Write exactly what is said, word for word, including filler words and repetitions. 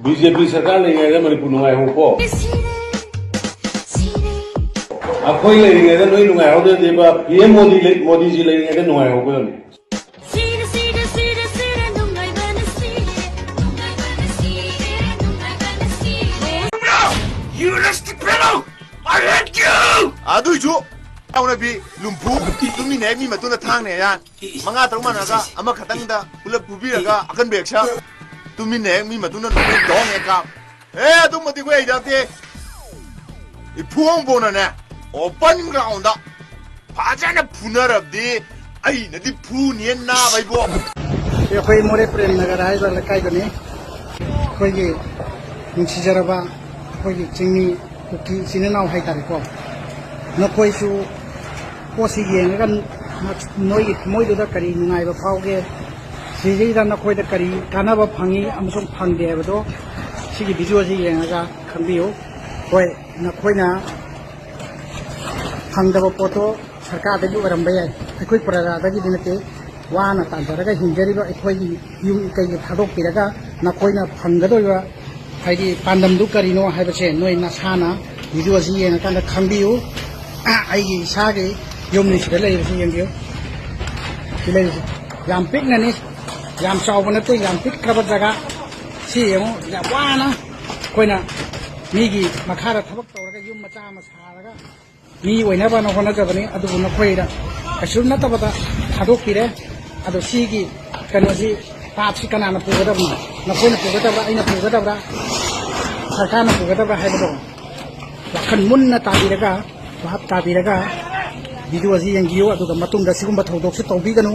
B J ꯄꯤ ꯁꯔꯀꯥꯔ ꯂꯩꯔꯤꯉꯩꯗ ꯃꯅꯤꯄꯨꯔ ꯅꯨꯡꯉꯥꯏꯍꯧꯀꯣ꯫ ꯑꯩꯈꯣꯏ ꯂꯩꯔꯤꯉꯩꯗ ꯅꯣꯏ ꯅꯨꯡꯉꯥꯏꯍꯧꯗ꯭ꯔꯗꯤꯕ, ꯄꯤ ꯑꯦꯝ ꯃꯣꯗꯤ ꯂꯩ-, ꯃꯣꯗꯤꯖꯤ ꯂꯩꯔꯤꯉꯩꯗ ꯅꯨꯡꯉꯥꯏꯍꯧꯒꯗꯕꯅꯤ꯫ ꯁꯤꯔꯦ, ꯁꯤꯔꯦ, ꯁꯤꯔꯦ, ꯁꯤꯔꯦ, ꯅꯨꯡꯉꯥꯏꯕꯅ ꯁꯤꯔꯦ, ꯅꯨꯡꯉꯥꯏꯕꯅ ꯁꯤꯔꯦ, ꯅꯨꯡꯉꯥꯏꯕꯅ ꯁꯤꯔꯦ꯫ You rusty fellow! I hate you! ꯑꯗꯨꯏꯁꯨ ꯇꯧꯅꯕꯤ ꯂꯨꯝꯐꯨ ꯇꯨꯃꯤꯟꯅ ꯍꯦꯛ ꯃꯤ ꯃꯇꯨꯡꯗ ꯊꯥꯡꯅꯦ ꯌꯥ꯫ ꯃꯉꯥ ꯇꯔꯨꯛ ꯃꯥꯟꯅꯒ ꯑꯃꯈꯛꯇꯪꯗ ꯄꯨꯂꯞ ꯐꯨꯕꯤꯔꯒ ꯑꯀꯟꯕ ꯍꯦꯛ ꯁꯥ꯫ ꯇꯨꯃꯤꯟꯅ ꯍꯦꯛ ꯃꯤ ꯃꯇꯨꯡꯗ ꯅꯨꯃꯤꯠ ꯗꯣꯡ ꯍꯦꯛ ꯀꯥꯞ꯫ ꯑꯦ, ꯑꯗꯨꯝꯕꯗꯤ ꯑꯩꯈꯣꯏ ꯍꯩꯖꯗꯦ꯫ ꯏꯐꯨ ꯑꯃ ꯄꯣꯛꯅꯅꯦ, open ground ꯗ ꯐꯖꯅ ꯐꯨꯅꯔꯕꯗꯤ ꯑꯩꯅꯗꯤ ꯐꯨꯅꯤꯌꯦ ꯅꯥꯕ ꯏꯕꯣ꯫ ꯑꯩꯈꯣꯏ ꯃꯣꯔꯦ ꯄ꯭ꯔꯦꯝ ꯅꯒꯔ ꯍꯥꯏꯕ ꯂꯩꯀꯥꯏꯗꯨꯅꯤ꯫ ꯑꯩꯈꯣꯏꯒꯤ ꯅꯨꯡꯁꯤꯖꯔꯕ ꯑꯩꯈꯣꯏꯒꯤ ꯆꯤꯡꯃꯤ ꯀꯨꯀꯤ ꯏꯆꯤꯟ ꯏꯅꯥꯎ ꯍꯥꯏꯇꯥꯔꯦꯀꯣ꯫ ꯅꯈꯣꯏꯁꯨ ꯄꯣꯠꯁꯤ ꯌꯦꯡꯉꯒ ꯅꯣꯏꯒꯤ ꯊꯃꯣꯏꯗꯨꯗ ꯀꯔꯤ ꯅꯨꯡꯉꯥꯏꯕ ꯐꯥꯎꯒꯦ? ꯁꯤꯁꯤꯗ ꯅꯈꯣꯏꯗ ꯀꯔꯤ ꯀꯥꯟꯅꯕ ꯐꯪꯉꯤ ꯑꯃꯁꯨꯡ ꯐꯪꯗꯦ ꯍꯥꯏꯕꯗꯣ ꯁꯤꯒꯤ video ꯁꯤ ꯌꯦꯡꯉꯒ ꯈꯪꯕꯤꯌꯨ꯫ ꯍꯣꯏ, ꯅꯈꯣꯏꯅ ꯐꯪꯗꯕ ꯄꯣꯠꯇꯣ ꯁꯔꯀꯥꯔꯗꯒꯤ ꯑꯣꯏꯔꯝꯕ ꯌꯥꯏ, ꯑꯩꯈꯣꯏ ꯄ꯭ꯔꯖꯥꯗꯒꯤꯗꯤ ꯅꯠꯇꯦ꯫ ꯋꯥꯅ ꯇꯥꯟꯖꯔꯒ ꯍꯤꯡꯖꯔꯤꯕ ꯑꯩꯈꯣꯏꯒꯤ ꯌꯨꯝ ꯀꯩꯒꯤ ꯊꯥꯗꯣꯛꯄꯤꯔꯒ ꯅꯈꯣꯏꯅ ꯐꯪꯒꯗꯧꯔꯤꯕ, ꯍꯥꯏꯗꯤ, ꯄꯥꯟꯗꯝꯗꯨ ꯀꯔꯤꯅꯣ ꯍꯥꯏꯕꯁꯦ ꯅꯣꯏ ꯅꯁꯥꯅ video ꯑꯁꯤ ꯌꯦꯡꯉꯀꯥꯟꯗ ꯈꯪꯕꯤꯌꯨ꯫ ꯑꯩꯒꯤ ꯏꯁꯥꯒꯤ ꯌꯨꯝꯅꯤ ꯁꯤꯗ ꯂꯩꯔꯤꯕꯁꯤ, ꯌꯦꯡꯕꯤꯌꯨ꯫ ꯁꯤ ꯂꯩꯔꯤꯁꯤ ꯌꯥꯝ ꯄꯤꯛꯅꯅꯤ, ꯌꯥꯝ ꯆꯥꯎꯕ ꯅꯠꯇꯦ, ꯌꯥꯝ ꯄꯤꯛꯈ꯭ꯔꯕ ꯖꯒꯥ꯫ ꯁꯤ ꯌꯦꯡꯉꯨ, ꯌꯥꯝ ꯋꯥꯅ ꯑꯩꯈꯣꯏꯅ ꯃꯤꯒꯤ ꯃꯈꯥꯗ ꯊꯕꯛ ꯇꯧꯔꯒ ꯌꯨꯝ ꯃꯆꯥ ꯑꯃ ꯁꯥꯔꯒ ꯃꯤ ꯑꯣꯏꯅꯕꯅ ꯍꯣꯠꯅꯖꯕꯅꯤ, ꯑꯗꯨꯕꯨ ꯅꯈꯣꯏꯗ ꯀꯩꯁꯨ ꯅꯠꯇꯕꯗ ꯊꯥꯗꯣꯛꯄꯤꯔꯦ꯫ ꯑꯗꯣ ꯁꯤꯒꯤ ꯀꯩꯅꯣꯁꯤ, ꯄꯥꯞꯁꯤ ꯀꯅꯥꯅ ꯄꯨꯒꯗꯕꯅꯣ? ꯅꯈꯣꯏꯅ ꯄꯨꯒꯗꯕ꯭ꯔꯥ, ꯑꯩꯅ ꯄꯨꯒꯗꯕ꯭ꯔꯥ, ꯁꯔꯀꯥꯔꯅ ꯄꯨꯒꯗꯕ꯭ꯔꯥ ꯍꯥꯏꯕꯗꯣ ꯋꯥꯈꯜ ꯃꯨꯟꯅ ꯇꯥꯕꯤꯔꯒ, ꯚꯥꯞ ꯇꯥꯕꯤꯔꯒ video ꯑꯁꯤ ꯌꯦꯡꯕꯤꯌꯨ꯫ ꯑꯗꯨꯒ ꯃꯇꯨꯡꯗ ꯁꯤꯒꯨꯝꯕ ꯊꯧꯗꯣꯛꯁꯤ ꯇꯧꯕꯤꯒꯅꯨ꯫